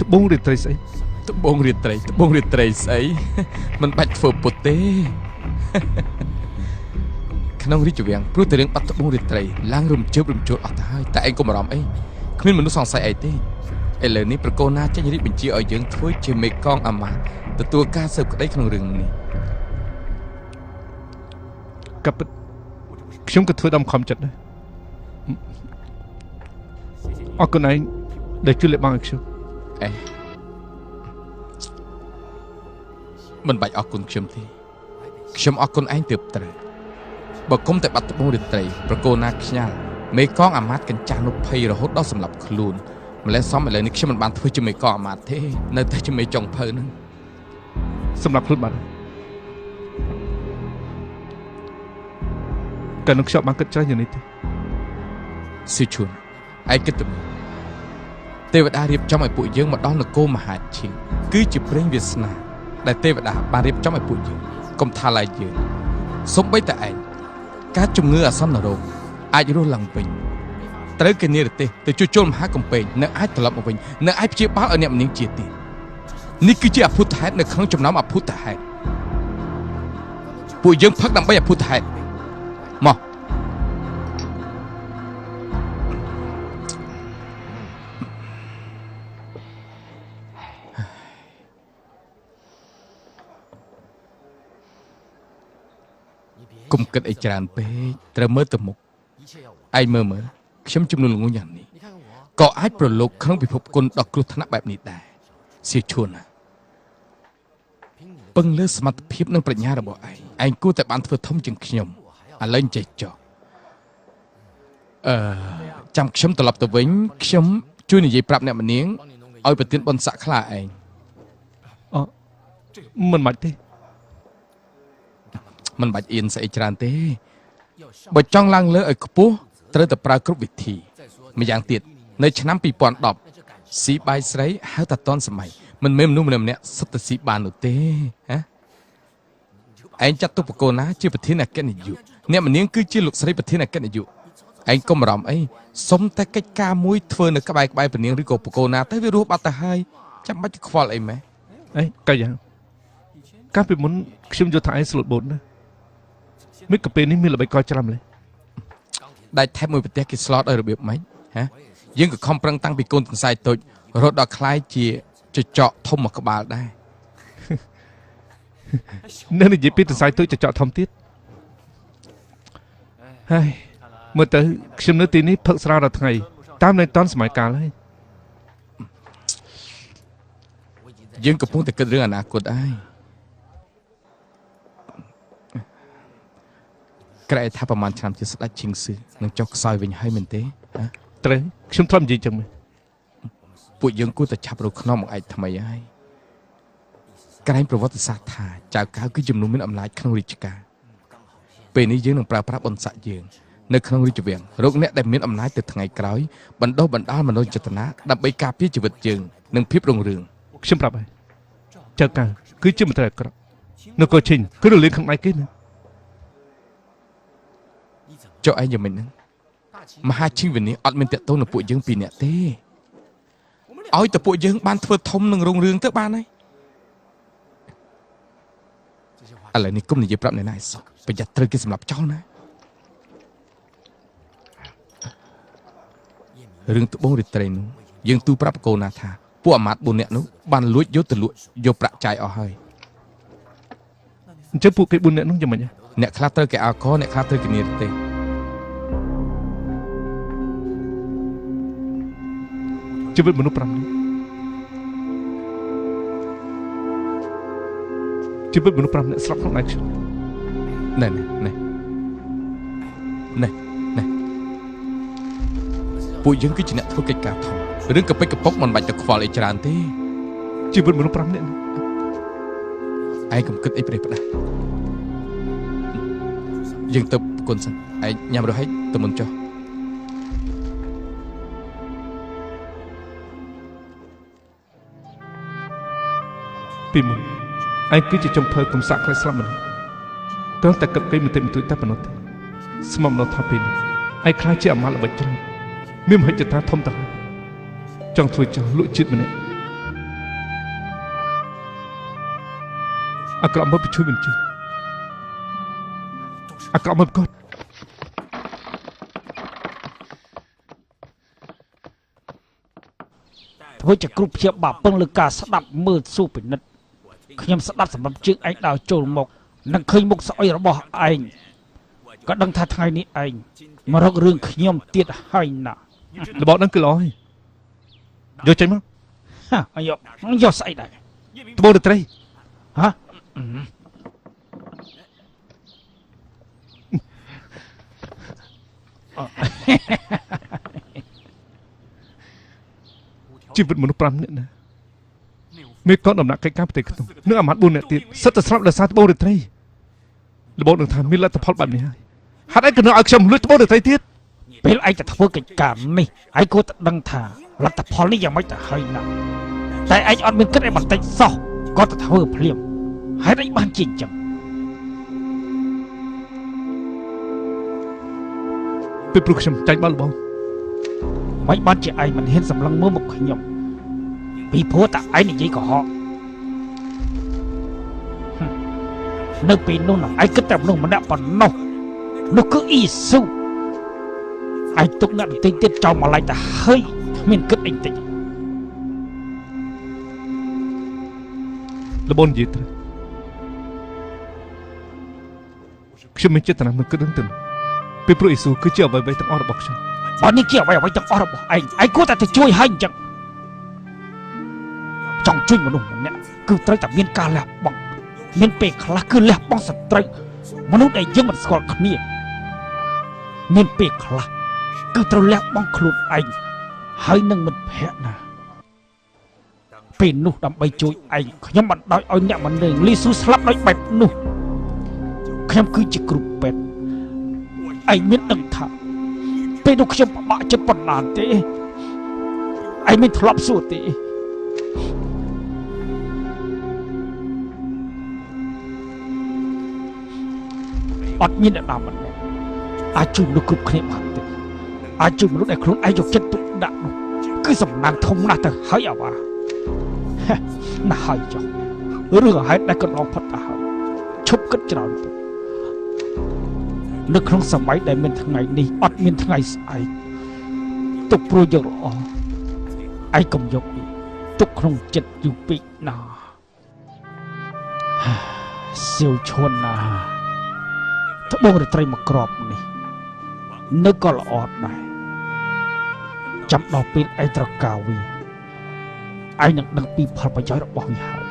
ត្បូងរាត្រីស្អីត្បូងរាត្រីត្បូងរាត្រីស្អីមិនបាច់ធ្វើពុតទេ ក្នុងរាជវាំងព្រោះតែរឿងបាត់ត្បូងរាត្រីឡើងរំជើបរំជួលអស់ទៅហើយតែឯងកុំបារម្ភអីគ្មានមនុស្សសង្ស័យអីទេឥឡូវនេះប្រកូនណាចេញរាជបញ្ជាឲ្យយើងធ្វើជាមេកងអាមាត្យទទួលការស៊ើបក្តីក្នុងរឿងនេះក៏ពិតខ្ញុំក៏ធ្វើដល់ខំចិត្តដែរអរគុណឯងដែលជួយលេបបងឲ្យខ្ញុំអេមិនបាច់អរគុណខ្ញុំទេខ្ញុំអរគុណឯងទើបត្រូវបើគុំតែបាត់ត្បូងរាត្រីប្រកូនណាខ្ញាល់មេកងអាមាត្យកញ្ចាស់នោះភ័យរហូតដល់សម្លាប់ខ្លួនម្លេះសមឥឡូវនេះខ្ញុំមិនបានធ្វើជាមេកងអាមាត្យទេនៅតែជាមេចុងភៅហ្នឹងសម្រាប់ខ្លួនបាត់តែនឹងខ្ញុំបានគិតច្រើនយ៉ាងនេះទេស៊ីឈួនឯងគិតទៅមើលទេវតារៀបចំឲ្យពួកយើងមកដល់នគរមហាឈៀងគឺជាព្រេងវាសនាដែលទេវតាបានរៀបចំឲ្យពួកយើងកុំថាឡើយយើងសូម្បីតែឯងការជំងឺអាសន្នរោគអាចរស់ឡើងវិញត្រូវគេនិរទេសទៅជួសជុលមហាកំពែងនៅអាចត្រឡប់មកវិញនៅអាចព្យាបាលឲ្យអ្នកមនាងជាទៀតនេះគឺជាអភូតហេតុនៅក្នុងចំណោមអភូតហេតុពួកយើងផឹកដើម្បីអភូតហេតុមកកុំគិតអីច្រើនពេកត្រូវមើលទៅមុខឯងមើលមើលខ្ញុំជំនួសល្ងងយ៉ាងនេះក៏អាចប្រឡូកក្នុងពិភពគុណដ៏គ្រោះថ្នាក់បែបនេះដែរសៀឈួនណាពឹងលើសមត្ថភាពនិងប្រាជ្ញារបស់ឯងឯងគួរតែបានធ្វើធំជាងខ្ញុំឥឡូវចេះចុះចាំខ្ញុំត្រឡប់ទៅវិញខ្ញុំជួយនិយាយប្រាប់អ្នកមនាងឲ្យប្រទានបុណ្យស័ក្តិខ្លាឯងអមិនបាច់ទេមិនបាច់អៀនស្អីច្រើនទេបើចង់ឡើងលើឲ្យខ្ពស់ត្រូវតែប្រើគ្រប់វិធីម្យ៉ាងទៀតនៅឆ្នាំ2010ស៊ីបាយស្រីហៅថាតនសម័យមិនមែនមនុស្សម្នាក់សុទ្ធតែស៊ីបាននោះទេហ៎ឯងចាត់ទុកបកូនណាជាប្រធានអគ្គនាយកអ្នកមនាងគឺជាលោកស្រីប្រធានអគ្គនាយកឯងកុំបារម្ភអីសុំតែកិច្ចការមួយធ្វើនៅក្បែរក្បែរពនាងឬក៏បកូនណាទៅវារស់បាត់ទៅហើយចាំបាច់ខ្វល់អីម៉េះអីកាយ៉ាងកាលពីមុនខ្ញុំយល់ថាឯងស្លូតបូតណាមិនកពេលនេះមានល្បិចកលច្រើនម្លេះដាច់ថែបមួយប្រទេសគេស្លតឲ្យរបៀបម៉េចហ៎យើងក៏ខំប្រឹងតាំងពីកូនទន្សាយតូចរហូតដល់ខ្លាយជាចចកធំមួយក្បាលដែរនៅនិយាយពីទន្សាយតូចចចកធំទៀតហើយមើលទៅខ្ញុំនៅទីនេះផឹកស្រាដល់ថ្ងៃតាមនៅតនសម័យកាលហើយយើងកំពុងតែគិតរឿងអនាគតហើយក្រែថាប្រហែលឆ្នាំជាស្ដេចឈិងស៊ឺនឹងចុះខ្សោយវិញហើយមែនទេត្រូវខ្ញុំធ្លាប់និយាយចឹងមែនពួកយើងគួរតែឆាប់រកខ្នងបង្អែកថ្មីហើយក្រែងប្រវត្តិសាស្ត្រថាចៅកៅគឺជំនុំមានអំណាចក្នុងរាជការពេលនេះយើងនឹងប្រើប្រាស់បុណ្យស័ក្តិយើងនៅក្នុងរាជវាំងរកអ្នកដែលមានអំណាចទៅថ្ងៃក្រោយបណ្ដុះបណ្ដាលមនោចេតនាដើម្បីការពារជីវិតយើងនិងភាពរុងរឿងខ្ញុំប្រាប់ហើយចៅកៅគឺជាមន្ត្រីអាក្រក់នគរឈិញគឺរលាយក្នុងដៃគេណាចុះឯងយ៉ាងម៉េចហ្នឹងមហាឈិងវិនិអត់មានតាក់ទងនឹងពួកយើងពីរនាក់ទេឲ្យតែពួកយើងបានធ្វើធំនឹងរុងរឿងទៅបានហើយឥឡូវនេះគុំនិយាយប្រាប់អ្នកណាឲ្យសោះប្រយ័ត្នត្រូវគេសម្លាប់ចោលណារឿងត្បូងរាត្រីនោះយើងទូប្រាប់កូនណាថាពួកអាមាត្យ4នាក់នោះបានលួចយកទៅលក់យកប្រាក់ចាយអស់ហើយអញ្ចឹងពួកគេ4នាក់នោះយ៉ាងម៉េចអ្នកខ្លះត្រូវគេអោកអ្នកខ្លះត្រូវគេនិរទេសជីវិតមនុស្ស5នាក់ជីវិតមនុស្ស5នាក់ស្លាប់ក្នុងដៃខ្ញុំណែណែណែណែពួកយើងគឺជាអ្នកធ្វើកិច្ចការធំរឿងកពិចកពុកមិនបាច់ទៅខ្វល់អីច្រើនទេជីវិតមនុស្ស5នាក់ឯងកុំគិតអីប្រេះផ្ដាស់យើងទៅប្រគុណសិនឯងញ៉ាំរហែកទៅមុនចុះពីមុនឯងគឺជាចុងភៅកំសាក់ខ្លាចស្លាប់មនុស្សត្រឹមតែកឹបគេបន្តិចបន្តួចតែប៉ុណ្ណោះទេស្មំដល់ថាពេលនេះឯងខ្លាចជាអាមាត្យល្បិចច្រើនមានមហិច្ឆតាធំទៅហើយចង់ធ្វើចោលលក់ជាតិម្នាក់អាក្រក់មកជួយបញ្ជាអាក្រក់មកគាត់ ធ្វើជាគ្រូព្យាបាលពឹងលើការស្ដាប់មើលសួរពិនិត្យខ្ញុំស្ដាប់សម្រាប់ជើងឯងដើរចូលមកនឹងឃើញមុខស្អុយរបស់ឯងក៏ដឹងថាថ្ងៃនេះឯងមករករឿងខ្ញុំទៀតហើយណារបបហ្នឹងគឺល្អហើយយកចេញមកយកយកស្អីដែរត្បូងរាត្រីហ៎ជីវិតមនុស្ស5នាក់ណាមេកូនដំណាក់កិច្ចការផ្ទៃក្នុងនិងអាមាត្យ4នាក់ទៀតសិតតែស្លាប់ដោយសារត្បូងរាត្រីរបបនឹងថាមានលទ្ធផលបែបនេះហើយហេតុអីក៏នៅឲ្យខ្ញុំលួចត្បូងរាត្រីទៀតពេលឯងទៅធ្វើកិច្ចការនេះឯងគួរតែដឹងថាលទ្ធផលនេះយ៉ាងម៉េចទៅហើយណាតែឯងអត់មានគិតអីបន្តិចសោះក៏ទៅធ្វើភ្លាមហេតុអីបានជាអញ្ចឹងពីព្រោះខ្ញុំចាញ់បាល់បងមិនបានជាឯងមិនហ៊ានសម្លឹងមើលមុខខ្ញុំពីព្រោះតែឯងនិយាយកុហកនៅពេលនោះឯងគិតតែមនុស្សម្នាក់ប៉ុណ្ណោះនោះគឺអ៊ីស៊ូឯងទុកអ្នកដទៃទៀតចោលមកឡែកទៅហើយគ្មានគិតអីតិចលបននិយាយត្រូវខ្ញុំមានចេតនាមិនគិតនឹងទៅពីព្រោះអ៊ីស៊ូគឺជាអ្វីៗទាំងអស់របស់ខ្ញុំបើនេះជាអ្វីៗទាំងអស់របស់ឯងឯងគួរតែទៅជួយហើយអញ្ចឹងចង់ជួយមនុស្សម្នាក់គឺត្រូវតែមានការលះបង់មានពេលខ្លះគឺលះបង់សត្រូវមនុស្សដែលយើងមិនស្គាល់គ្នាមានពេលខ្លះគឺត្រូវលះបង់ខ្លួនឯងហើយនឹងមិត្តភក្តិណាពេលនោះដើម្បីជួយឯងខ្ញុំបណ្ដោយឲ្យអ្នកម្នាក់លីស៊ូស្លាប់ដោយបែបនោះខ្ញុំគឺជាគ្រូពេទ្យឯងមានដឹងថាពេលនោះខ្ញុំពិបាកចិត្តប៉ុណ្ណាទេឯងមានធ្លាប់សួរទេអត់មានអ្នកណាម្នាក់អាចជួយមនុស្សគ្រប់គ្នាបានទេអាចជួយមនុស្សដែលខ្លួនឯងយកចិត្តទុកដាក់នោះគឺសំណាងធំណាស់ទៅហើយអាវ៉ាណាស់ហើយចុះរឿងហេតុដែលកន្លងផុតទៅហើយឈប់គិតច្រើនទៅនៅក្នុងសម័យដែលមានថ្ងៃនេះអត់មានថ្ងៃស្អែកទុកព្រោះយកល្អឯងកុំយកទុកក្នុងចិត្តយូរពេកណាសៀវឈួនណាត្បូងរាត្រីមកក្របនេះនៅក៏ល្អដែរចាំដល់ពេលឯងត្រូវការវាឯងនឹងដឹងពីផលប្រយោជន៍របស់វាហើយ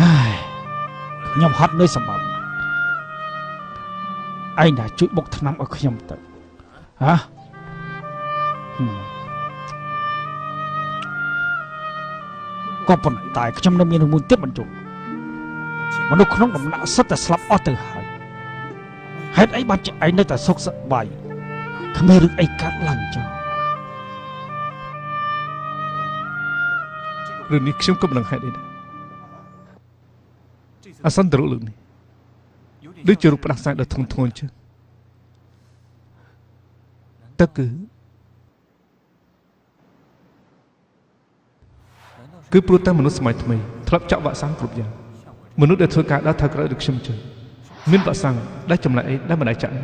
ហើយខ្ញុំហត់នឿយសម្បើមឯងណាជួយបុកថ្នាំឲ្យខ្ញុំទៅហ៎ក៏ប៉ុន្តែខ្ញុំនៅមានមួយទៀតបញ្ជុំមនុស្សក្នុងដំណាក់សុទ្ធតែស្លាប់អស់ទៅហើយហេតុអីបានជាឯងនៅតែសុខសប្បាយគ្មានរឿងអីកើតឡើងចោះរឿងនេះខ្ញុំក៏មិនដឹងហេតុអីដែរអាសន្នរលើកនេះដូចជារូបផ្ដាសាយដ៏ធ្ងន់ធ្ងរជាងតើគឺព្រោះតែមនុស្សសម័យថ្មីធ្លាប់ចាក់វ៉ាក់សាំងគ្រប់យ៉ាងមនុស្សដែលធ្វើការដល់ថៅក្រៅដូចខ្ញុំចឹងមានវ៉ាក់សាំងដែលចម្លែកអីដែលមិនអាចចាក់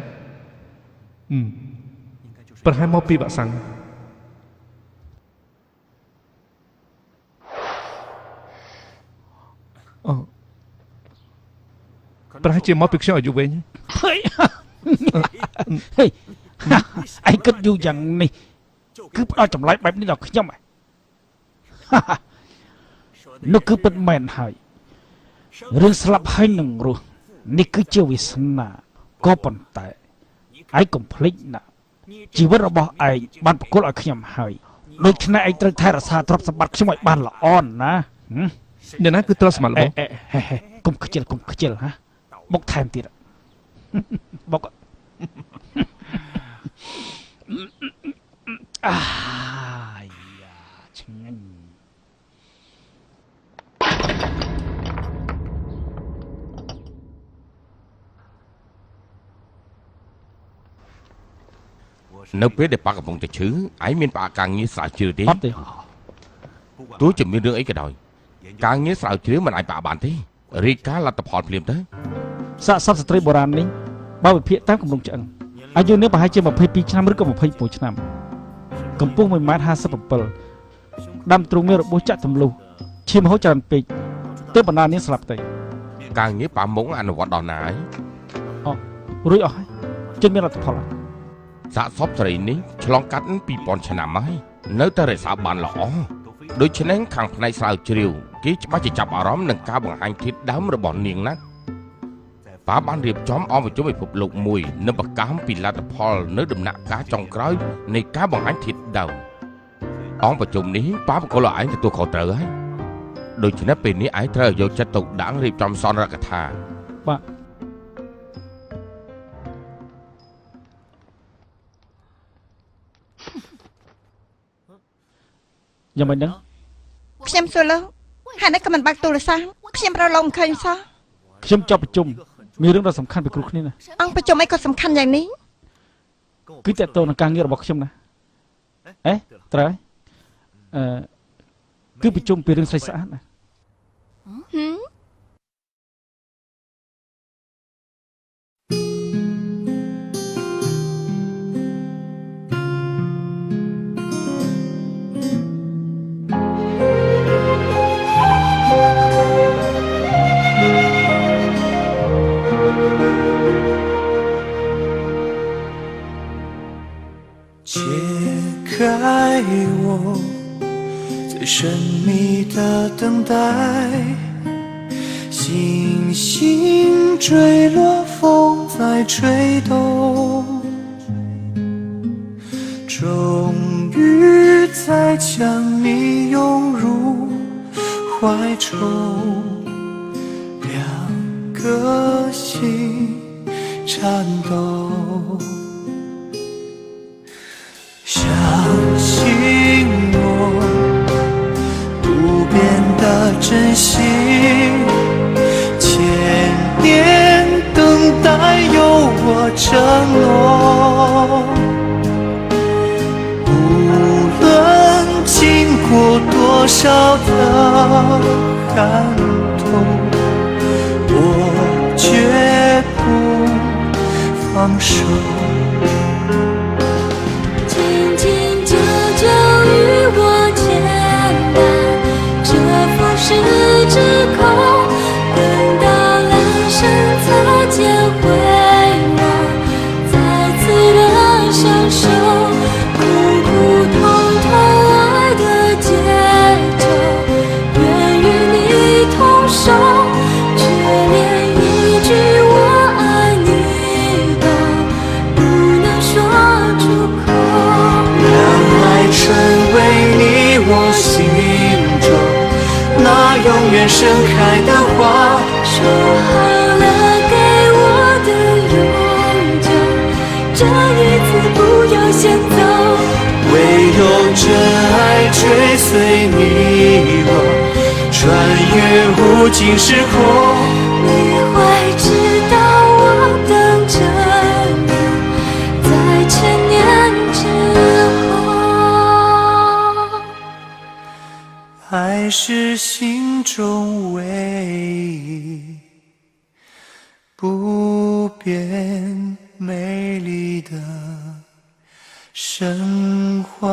ប្រហែលមកពីវ៉ាក់សាំងអូប្រហែលជាមកពីខ្ញុំអាយុវែងហើយហេឯងគិតយូរយ៉ាងនេះគឺផ្ដល់ចម្លែកបែបនេះដល់ខ្ញុំនោះគឺពិតមែនហើយរឿងស្លាប់ហើយនឹងរស់នេះគឺជាវាសនាក៏ប៉ុន្តែឯងកុំភ្លេចណាជីវិតរបស់ឯងបានប្រគល់ឲ្យខ្ញុំហើយដូច្នេះឯងត្រូវថែរក្សាទ្រព្យសម្បត្តិខ្ញុំឲ្យបានល្អណាអ្នកណាគឺទ្រព្យសម្បត្តិរបស់កុំខ្ជិលកុំខ្ជិលហ៎បុកថែមទៀតបុកអាយ៉ាឆ្ងាញ់ នៅពេលដែលប៉ាកំពុងតែឈឺឯងមានប៉ាការងារស្រាវជ្រាវទេអត់ទេទោះជាមានរឿងអីក៏ដោយការងារស្រាវជ្រាវមិនអាចប៉ាបានទេរាយការណ៍លទ្ធផលភ្លាមទៅសាកសពស្ត្រីបុរាណនេះបើវិភាគតាមគម្រោងឆ្អឹងអាយុនេះប្រហែលជា22ឆ្នាំឬក៏26ឆ្នាំកម្ពស់1.57ម៉ែត្រ ដាំទ្រូងមានរបួសចាក់ទម្លុះឈាមហូរច្រើនពេកទើបបណ្ដាលនាងស្លាប់ទៅ ការងារប៉ាមុងអនុវត្តដល់ណាហើយ រួចអស់ហើយជិនមានលទ្ធផលហើយ សាកសពសេរីនេះឆ្លងកាត់2000ឆ្នាំហើយនៅតែរក្សាបានល្អដូច្នេះខាងផ្នែកស្រាវជ្រាវគេច្បាស់ជាចាប់អារម្មណ៍នឹងការបង្ហាញធាតុដើមរបស់នាងណាស់ប៉ាបានរៀបចំអង្គប្រជុំពិភពលោកមួយនិងប្រកាសពីលទ្ធផលនៅដំណាក់កាលចុងក្រោយនៃការបង្ហាញធាតុដើមអង្គប្រជុំនេះប៉ាបកលឲ្យឯងទទួលខុសត្រូវហើយដូច្នេះពេលនេះឯងត្រូវយកចិត្តទុកដាក់រៀបចំសន្ទរកថា បាទ យ៉ាងម៉េចហ្នឹង ខ្ញុំសួរលោកហេតុអីក៏មិនបើកទូរស័ព្ទខ្ញុំរកលោកមិនឃើញសោះ ខ្ញុំចប់ប្រជុំមានរឿងដ៏សំខាន់ពីគ្រោះគ្នាណា អង្គប្រជុំអីក៏សំខាន់យ៉ាងនេះ គឺតើតើនឹងការងាររបស់ខ្ញុំណាអេត្រូវហើយអឺគឺប្រជុំពីរឿងស្រីស្អាតណា 解开我最神秘的等待，星星坠落，风在吹动，终于再将你拥入怀中，两个心颤抖。 相信我不变的真心，千年等待有我承诺。无论经过多少的寒冬，我绝不放手。 就与我牵绊，这浮世之空，等到来生擦肩回望，再次的相守，苦苦痛痛爱的结咒，愿与你同守，却连一句我爱你都不能说出口。 成为你我心中那永远盛开的花。说好了给我的永久，这一次不要先走。唯有真爱追随你我，穿越无尽时空。你会知道我等着你，在千年之后。 爱是心中唯一不变美丽的神话。